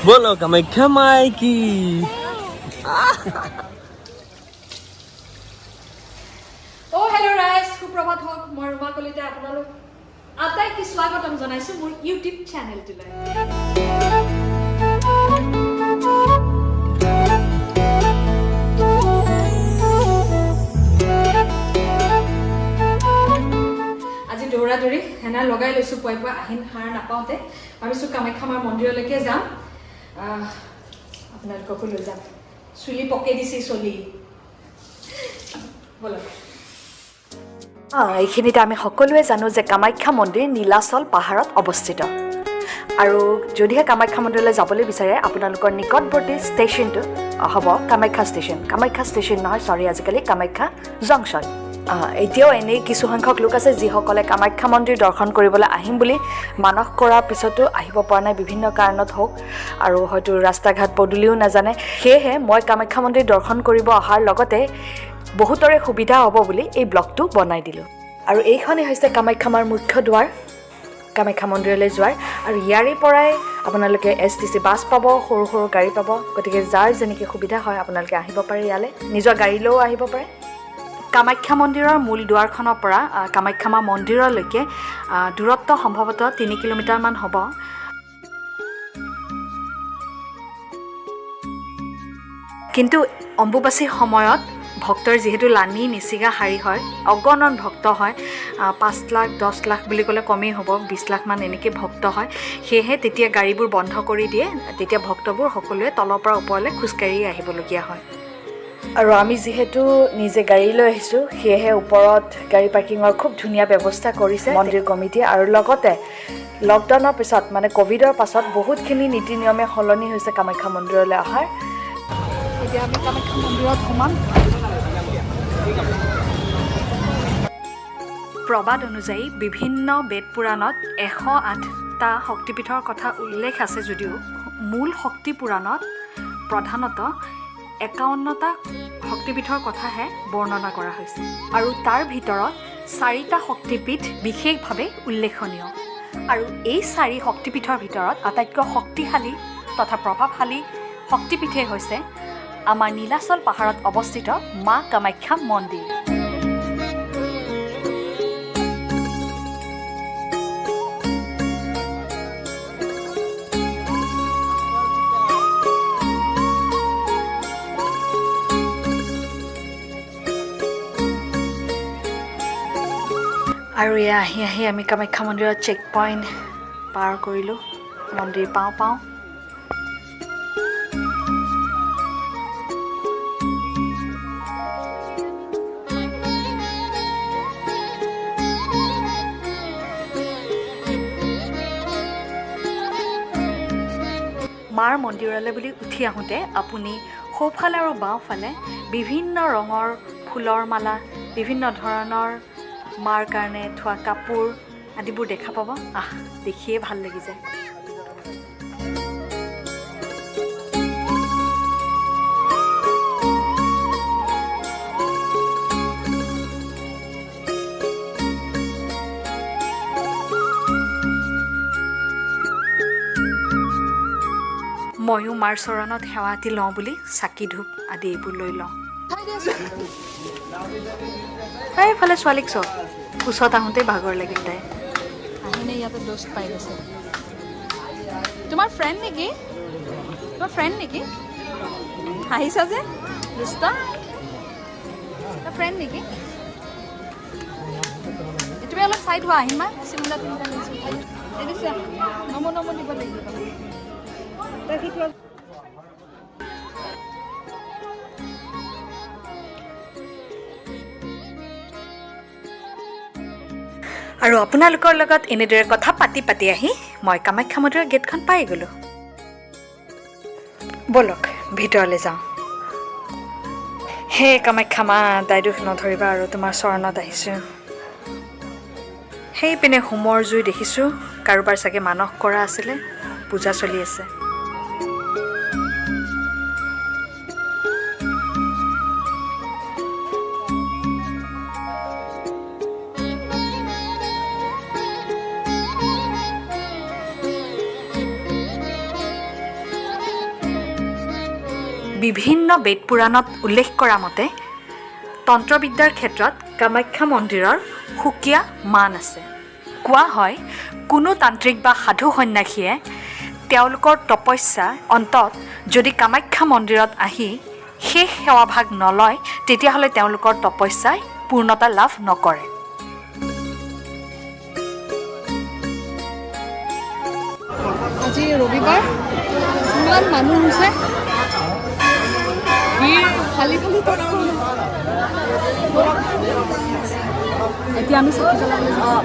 बोलो कामाख्या माई की। অ' হেল্ল' ৰাইজ, সুপ্ৰভাত হওক। মই ৰুমা কলিতাই আপোনালোক আটাইকে স্বাগতম জনাইছোঁ মোৰ ইউটিউব চেনেলটোলৈ। আজি দৌৰা দৌৰি হেনা লগাই লৈছোঁ পুৱাই পুৱাই, আহিন সাৰ নাপাওঁতে ভাবিছোঁ কামাখ্যা মাৰ মন্দিৰলৈকে যাম। আপোনালোককো লৈ যাম। চুলি পকে দিছে চলি, ব'লক। এইখিনিতে আমি সকলোৱে জানো যে কামাখ্যা মন্দিৰ নীলাচল পাহাৰত অৱস্থিত। আৰু যদিহে কামাখ্যা মন্দিৰলৈ যাবলৈ বিচাৰে, আপোনালোকৰ নিকটৱৰ্তী ষ্টেচনটো হ'ব কামাখ্যা ষ্টেচন। কামাখ্যা ষ্টেচন নহয়, চৰি, আজিকালি কামাখ্যা জংচন। এতিয়াও এনেই কিছুসংখ্যক লোক আছে যিসকলে কামাখ্যা মন্দিৰ দৰ্শন কৰিবলৈ আহিম বুলি মানস কৰাৰ পিছতো আহিব পৰা নাই, বিভিন্ন কাৰণত হওক আৰু হয়তো ৰাস্তা ঘাট পদূলিও নাজানে। সেয়েহে মই কামাখ্যা মন্দিৰ দৰ্শন কৰিব অহাৰ লগতে বহুতৰে সুবিধা হ'ব বুলি এই ব্লগটো বনাই দিলোঁ। আৰু এইখনেই হৈছে কামাখ্যা মাৰ মুখ্য দুৱাৰ, কামাখ্যা মন্দিৰলৈ যোৱাৰ। আৰু ইয়াৰে পৰাই আপোনালোকে এছটিচি বাছ পাব, সৰু সৰু গাড়ী পাব। গতিকে যাৰ যেনেকৈ সুবিধা হয় আপোনালোকে আহিব পাৰে ইয়ালৈ, নিজৰ গাড়ী লৈও আহিব পাৰে। কামাখ্যা মন্দিৰৰ মূল দুৱাৰখনৰ পৰা কামাখ্যা মা মন্দিৰলৈকে দূৰত্ব সম্ভৱতঃ 3 কিলোমিটাৰমান হ'ব। কিন্তু অম্বুবাচীৰ সময়ত ভক্তৰ যিহেতু লানি নিচিগা শাৰী হয়, অগণন ভক্ত হয়, 5 লাখ 10 লাখ বুলি ক'লে কমেই হ'ব, 20 লাখমান এনেকৈ ভক্ত হয়। সেয়েহে তেতিয়া গাড়ীবোৰ বন্ধ কৰি দিয়ে। তেতিয়া ভক্তবোৰ সকলোৱে তলৰ পৰা ওপৰলৈ খোজকাঢ়ি আহিবলগীয়া হয়। আৰু আমি যিহেতু নিজে গাড়ী লৈ আহিছোঁ, সেয়েহে ওপৰত গাড়ী পাৰ্কিঙৰ খুব ধুনীয়া ব্যৱস্থা কৰিছে মন্দিৰ কমিটিয়ে। আৰু লগতে লকডাউনৰ পিছত, মানে ক'ভিডৰ পাছত বহুতখিনি নীতি নিয়মে সলনি হৈছে কামাখ্যা মন্দিৰলৈ অহাৰ। এতিয়া আমি কামাখ্যা মন্দিৰত সোমাম। প্ৰবাদ অনুযায়ী বিভিন্ন বেদ পুৰাণত 108টা শক্তিপীঠৰ কথা উল্লেখ আছে যদিও মূল শক্তি পুৰাণত প্ৰধানতঃ 51টা শক্তিপীঠৰ কথাহে বৰ্ণনা কৰা হৈছে। আৰু তাৰ ভিতৰত চাৰিটা শক্তিপীঠ বিশেষভাৱে উল্লেখনীয়। আৰু এই চাৰি শক্তিপীঠৰ ভিতৰত আটাইতকৈ শক্তিশালী তথা প্ৰভাৱশালী শক্তিপীঠেই হৈছে আমাৰ নীলাচল পাহাৰত অৱস্থিত মা কামাখ্যা মন্দিৰ। আৰু এয়া আহি আহি আমি কামাখ্যা মন্দিৰত চেক পইণ্ট পাৰ কৰিলোঁ, মন্দিৰ পাওঁ পাওঁ। মাৰ মন্দিৰলৈ বুলি উঠি আহোঁতে আপুনি সোঁফালে আৰু বাওঁফালে বিভিন্ন ৰঙৰ ফুলৰ মালা, বিভিন্ন ধৰণৰ মাৰ কাৰণে থোৱা কাপোৰ আদিবোৰ দেখা পাব। আহ, দেখিয়ে ভাল লাগি যায়। ময়ো মাৰ চৰণত সেৱা এটি লওঁ বুলি চাকি ধূপ আদি এইবোৰ লৈ লওঁ। এইফালে ছোৱালীক চাওক, কোচত আহোঁতেই ভাগৰ লাগিল তাই। আহিনে ইয়াতে দোস্ত পাই গৈছে। তোমাৰ ফ্ৰেণ্ড নেকি? তোমাৰ ফ্ৰেণ্ড নেকি? হাঁহিছা যে দোস্ত, ফ্ৰেণ্ড নেকি? তুমি অলপ চাইড হোৱা, আহিম মা চিমলা তিনিটা লৈছোঁ। এই দিছা নমো নমো দিব লাগিব। আৰু আপোনালোকৰ লগত এনেদৰে কথা পাতি পাতি আহি মই কামাখ্যা মন্দিৰৰ গেটখন পাই গ'লোঁ। ব'লক, ভিতৰলৈ যাওঁ। হে কামাখ্যা মা, দায় দোষ নধৰিবা আৰু, তোমাৰ চৰণত আহিছোঁ। সেইপিনে হোমৰ জুই দেখিছোঁ, কাৰোবাৰ চাগে মানস কৰা আছিলে, পূজা চলি আছে। বিভিন্ন বেদ পুৰাণত উল্লেখ কৰা মতে তন্ত্ৰবিদ্যাৰ ক্ষেত্ৰত কামাখ্যা মন্দিৰৰ সুকীয়া মান আছে। কোৱা হয়, কোনো তান্ত্ৰিক বা সাধু সন্যাসীয়ে তেওঁলোকৰ তপস্যা অন্তত যদি কামাখ্যা মন্দিৰত আহি শেষ সেৱাভাগ নলয়, তেতিয়াহ'লে তেওঁলোকৰ তপস্যাই পূৰ্ণতা লাভ নকৰে। আজি ৰবিবাৰ, ইমান মানুহ হৈছে, ভিৰ খালি খালি। এতিয়া আমি চাকি জ্বলাবলৈ যাম।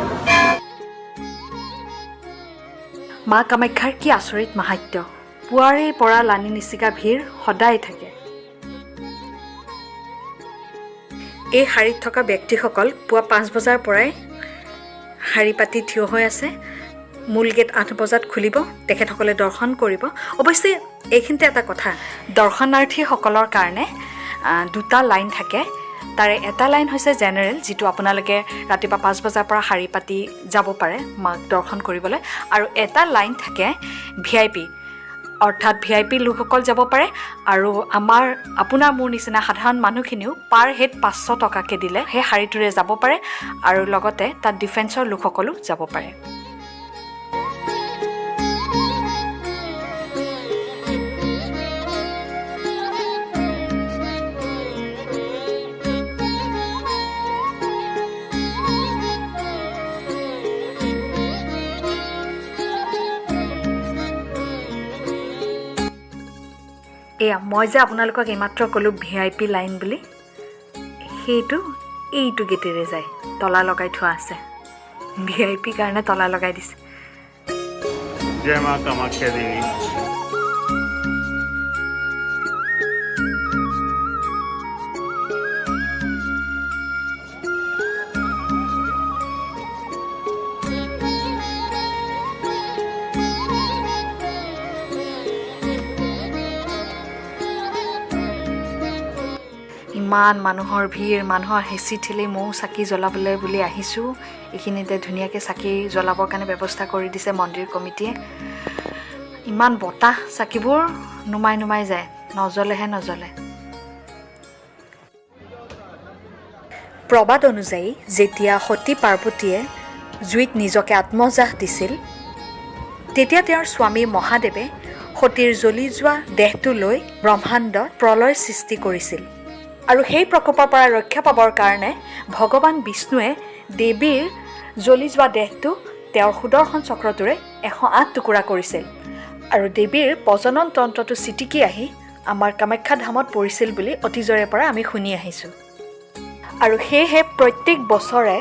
মা কামাখ্যাৰ কি আচৰিত মাহাত্ম্য! পুৱাৰে পৰা লানি নিচিগা ভিৰ সদায় থাকে। এই শাৰীত থকা ব্যক্তিসকল পুৱা 5 বজাৰ পৰাই শাৰী পাতি থিয় হৈ আছে। মূল গেট 8 বজাত খুলিব, তেখেতসকলে দৰ্শন কৰিব। অৱশ্যে এইখিনিতে এটা কথা, দৰ্শনাৰ্থীসকলৰ কাৰণে দুটা লাইন থাকে। তাৰে এটা লাইন হৈছে জেনেৰেল, যিটো আপোনালোকে ৰাতিপুৱা 5 বজাৰ পৰা শাৰী পাতি যাব পাৰে মাক দৰ্শন কৰিবলৈ, আৰু এটা লাইন থাকে ভিআইপি, অৰ্থাৎ ভিআইপি লোকসকল যাব পাৰে আৰু আমাৰ আপোনাৰ মোৰ নিচিনা সাধাৰণ মানুহখিনিও পাৰ হেড 500 টকাকৈ দিলে সেই শাৰীটোৰে যাব পাৰে আৰু লগতে তাত ডিফেন্সৰ লোকসকলো যাব পাৰে। এয়া মই যে আপোনালোকক এইমাত্ৰ ক'লোঁ ভিআইপি লাইন বুলি, সেইটো এইটো গেটেৰে যায়। তলা লগাই থোৱা আছে, ভিআইপি কাৰণে তলা লগাই দিছে। जय माँ कामाख्या देवी। ইমান মানুহৰ ভিৰ, মানুহৰ হেঁচি ঠেলি। ময়ো চাকি জ্বলাবলৈ বুলি আহিছোঁ। এইখিনিতে ধুনীয়াকৈ চাকি জ্বলাবৰ কাৰণে ব্যৱস্থা কৰি দিছে মন্দিৰ কমিটিয়ে। ইমান বতাহ, চাকিবোৰ নুমাই নুমাই যায়, নজ্বলেহে নজ্বলে। প্ৰবাদ অনুযায়ী যেতিয়া সতী পাৰ্বতীয়ে জুইত নিজকে আত্মজাহ দিছিল, তেতিয়া তেওঁৰ স্বামী মহাদেৱে সতীৰ জ্বলি যোৱা দেহটো লৈ ব্ৰহ্মাণ্ডত প্ৰলয় সৃষ্টি কৰিছিল আৰু সেই প্ৰকোপৰ পৰা ৰক্ষা পাবৰ কাৰণে ভগৱান বিষ্ণুৱে দেৱীৰ জ্বলি যোৱা দেহটো তেওঁৰ সুদৰ্শন চক্ৰটোৰে 108 টুকুৰা কৰিছিল আৰু দেৱীৰ প্ৰজনন তন্ত্ৰটো ছিটিকি আহি আমাৰ কামাখ্যা ধামত পৰিছিল বুলি অতীজৰে পৰা আমি শুনি আহিছোঁ। আৰু সেয়েহে প্ৰত্যেক বছৰে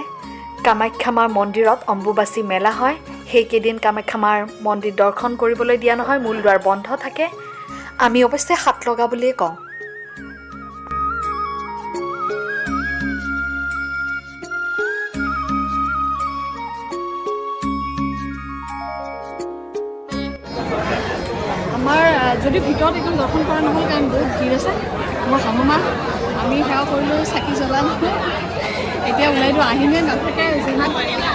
কামাখ্যা মাৰ মন্দিৰত অম্বুবাচী মেলা হয়। সেইকেইদিন কামাখ্যা মাৰ মন্দিৰ দৰ্শন কৰিবলৈ দিয়া নহয়, মূল দুৱাৰ বন্ধ থাকে। আমি অৱশ্যে সাত লগা বুলিয়ে কওঁ। আমাৰ যদি ভিতৰত একদম দৰ্শন কৰা নহ'ল, কাৰণ বহুত ভিৰ আছে। মোৰ শাহুমা, আমি সেৱা কৰিলোঁ, চাকি জ্বলালোঁ। এতিয়া ওলাইতো আহিমে, নাথাকে হৈছে। ইমান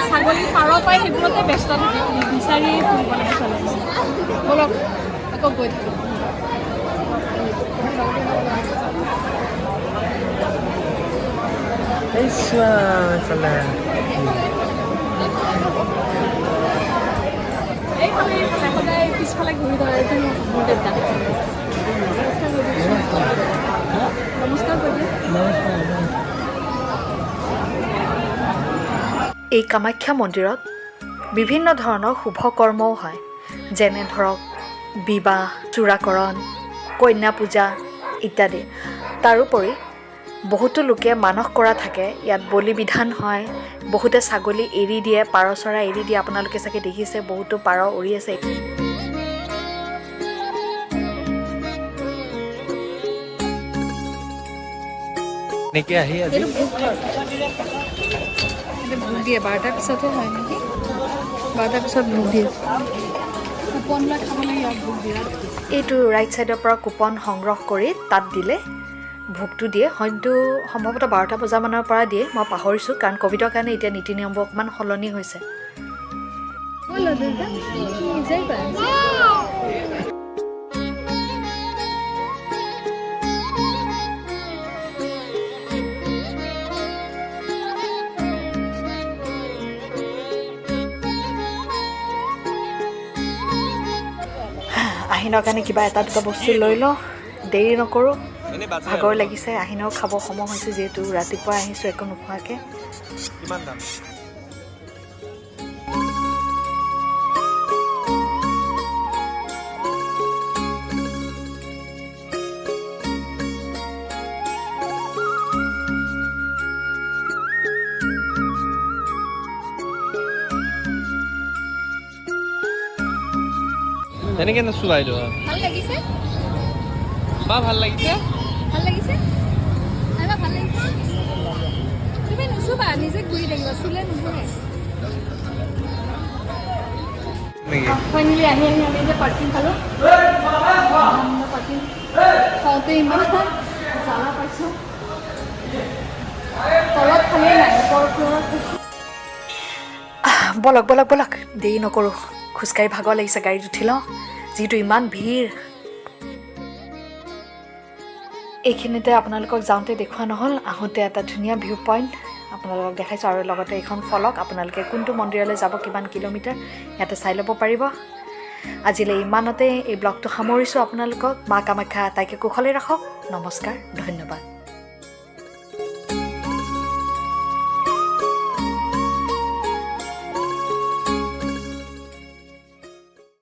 ছাগলী, পাৰ পাই সেইবোৰতে ব্যস্ত থাকে, বিচাৰি ফুৰিব লাগে চলে। ব'লক, আকৌ গৈ থাকোঁ। এই চোৱা এইফালে। এইফালে, এইফালে। সদায় পিছফালে ঘূৰি থাকে। এইটো মোৰ দেউতা। নমস্কাৰ কৰি দিয়কচোন। নমস্কাৰ কৰি দিয়ক। এই কামাখ্যা মন্দিৰত বিভিন্ন ধৰণৰ শুভ কৰ্মও হয়, যেনে ধৰক বিবাহ, চূড়াকৰণ, কন্যা পূজা ইত্যাদি। তাৰোপৰি বহুতো লোকে মানস কৰা থাকে, ইয়াত বলি বিধান হয়। বহুতে ছাগলী এৰি দিয়ে, পাৰ চৰাই এৰি দিয়ে। আপোনালোকে চাগে দেখিছে, বহুতো পাৰ উৰি আছে। এনেকে আহি আজি এইটো ভোগ ঘৰ। এইটো ভোগ দিয়ে, 12টাৰ পিছতহে হয় নেকি? 12টাৰ পিছত ভোগ দিয়ে। কুপন লৈ খাবলৈ ইয়াত ভোগ দিয়ে। এইটো ৰাইট ছাইডৰ পৰা কুপন সংগ্ৰহ কৰি তাত দিলে ভোগটো দিয়ে। হয়তো সম্ভৱতঃ 12টা বজামানৰ পৰা দিয়ে, মই পাহৰিছোঁ, কাৰণ ক'ভিডৰ কাৰণে এতিয়া নীতি নিয়মবোৰ অকণমান সলনি হৈছে। ব'লা দেউতা, যাইবা। আহিনৰ কাৰণে কিবা এটা দুটা বস্তু লৈ লওঁ, দেৰি নকৰোঁ, ভাগৰ লাগিছে। আহিনৰ খাব সময় হৈছে, যিহেতু ৰাতিপুৱা আহিছোঁ একো নোখোৱাকৈ। কিমান দাম? তেনেকে নচোৱাই দিওঁ। ভাল লাগিছে। বা, ভাল লাগিছে। ভাল লাগিছে আইমা, ভাল লাগিছে। তুমি নুচুবা, নিজে ঘূৰি থাকিবা, চুলে নুঘূৰে। নেকি? ফাইনেলি আহি আহি আমি এতিয়া পাৰ্কিং পালোঁ। পাৰ্কিং পাওঁতে ইমান জ্বালা পাইছোঁ। তলত খালেই নাই, ওপৰ ফ্ল'ৰত খাইছোঁ। ব'লক, ব'লক, ব'লক, দেৰি নকৰোঁ। খোজকাঢ়ি ভাগৰ লাগিছে, গাড়ীত উঠি লওঁ, যিহেতু ইমান ভিৰ। এইখিনিতে আপোনালোকক যাওঁতে দেখুওৱা নহ'ল, আহোঁতে এটা ধুনীয়া ভিউ পইণ্ট আপোনালোকক দেখাইছোঁ আৰু লগতে এইখন ফলক, আপোনালোকে কোনটো মন্দিৰলৈ যাব, কিমান কিলোমিটাৰ, ইয়াতে চাই ল'ব পাৰিব। আজিলৈ ইমানতে এই ব্লগটো সামৰিছোঁ। আপোনালোকক মা কামাখ্যা আটাইকে কুশলে ৰাখক। নমস্কাৰ, ধন্যবাদ।